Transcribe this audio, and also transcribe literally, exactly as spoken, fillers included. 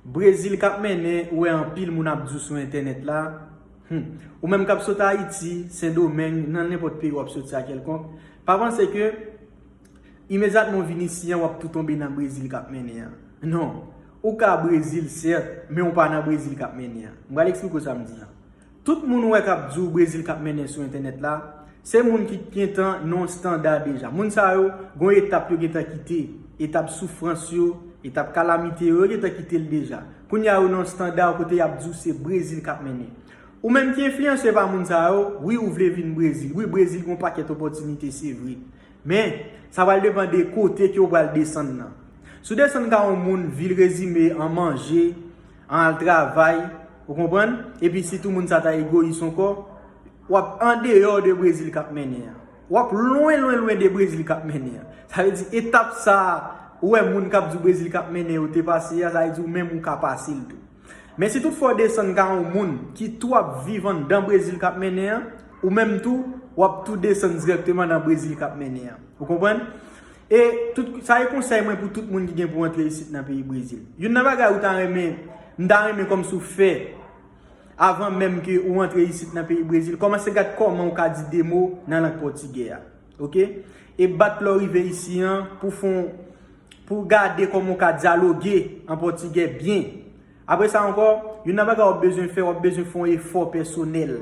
Brezil k ap mennen, ou wè anpil moun ap di w sou entènèt la. Hmm. Ou menm k ap sot Ayiti, Sendomeng, nan nenpòt peyi w ap soti a kèlkonk, pa panse ke imedyatman w vin isi an, w ap tou tonbe nan Brezil k ap mennen an. Non. Ou ka Brezil, sèt, men w pa nan Brezil k ap mennen an. M pral eksplike w sa m di an. Tout moun ou wè k ap di w Brezil k ap mennen sou entènèt la, se moun ki gentan nan yon estanda deja. Moun sa yo, gen yon etap yo gentan kite. Etap soufrans yo, etap kalamite yo, yo gentan kite l deja. Kounye a yo nan yon estanda kote y ap di w se Brezil k ap mennen. Ou menm ki enfliyanse pa moun sa yo, wi ou vle vin Brezil. Wi, Brezil gen yon pakèt opòtinite, se vre. Men, sa pral depann de kote ke w pral desann nan. Si w desann ka yon moun, vil rezime an manje, an al travay, ou konprann? Epi sitou moun sa ta egoyis ankò, w ap andeyò de Brezil k ap mennen an. W ap lwen, lwen, lwen de Brezil k ap mennen an. Sa vle di etap sa a, ou wè moun k ap di w Brezil k ap mennen yo te pase a, sa vle di ou menm ou ka pase l tou. Men si toutfwa w desann ka yon moun ki tou ap viv anndan Brezil k ap mennen an, ou menm tou, w ap tou desann dirèkteman nan Brezil k ap mennen an. Ou konprann? E tout, sa e konsèy mwen pou tout moun ki gen pou antre isit nan peyi Brezil. Youn nan bagay ou ta renmen, m ta renmen kòmsi w fè avan menm ke ou antre isit nan peyi Brezil, kòmanse gad kòman ou ka di de mo nan lang pòtigè a. Oke? E bat lè w rive isi an pou fè yon, pou gade kòman w ka dyaloge an pòtigè byen. Apre sa ankò, youn nan bagay w ap bezwen fè, w ap bezwen fè yon efò pèsonèl.